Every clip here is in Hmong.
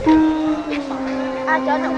Cov nram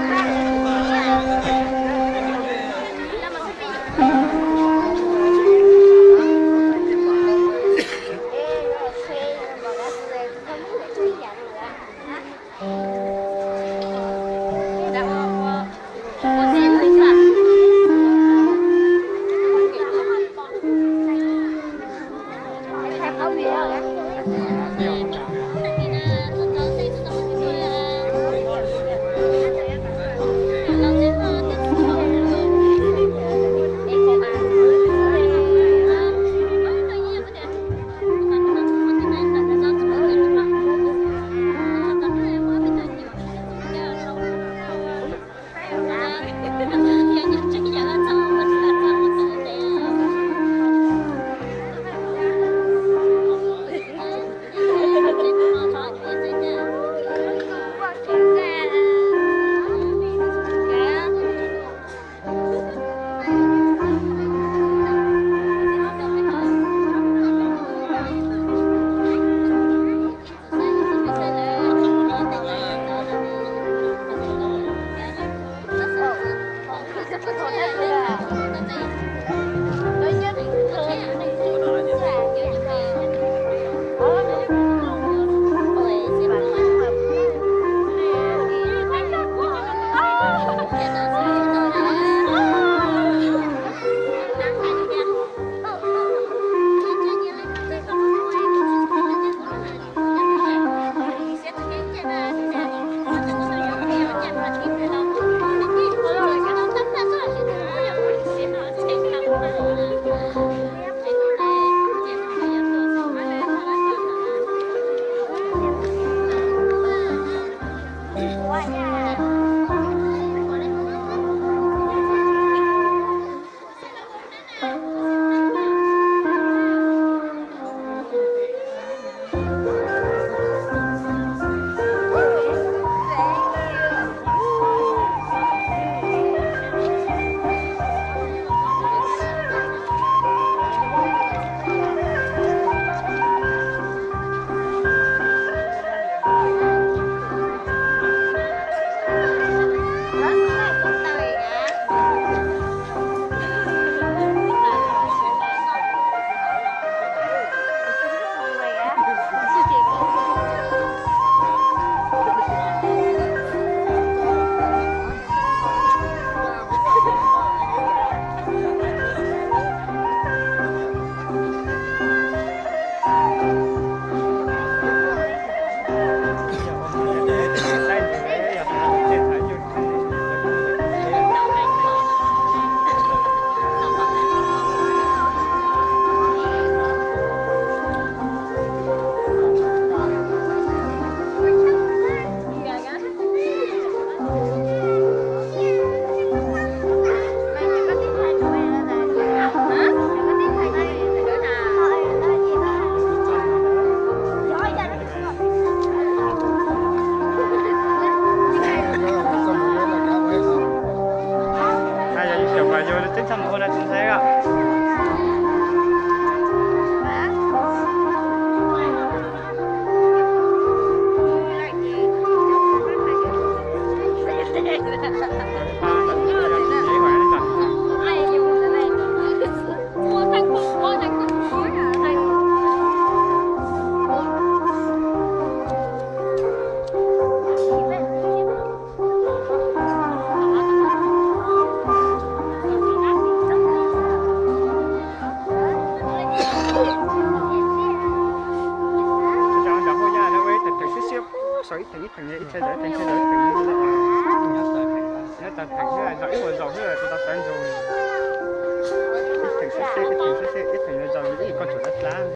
hauj yaj lawv ua ib theem theem siab siab, sau ib theem ib theem, ib theem zaum ib theem, ib theem zaum ib theem, nyob tag theem xwb, zaum ib puas zaum xwb tsis tau sawv ntsug. Ib theem siab siab, ib theem siab siab, ib theem zaum ib koj tsuam dab dab.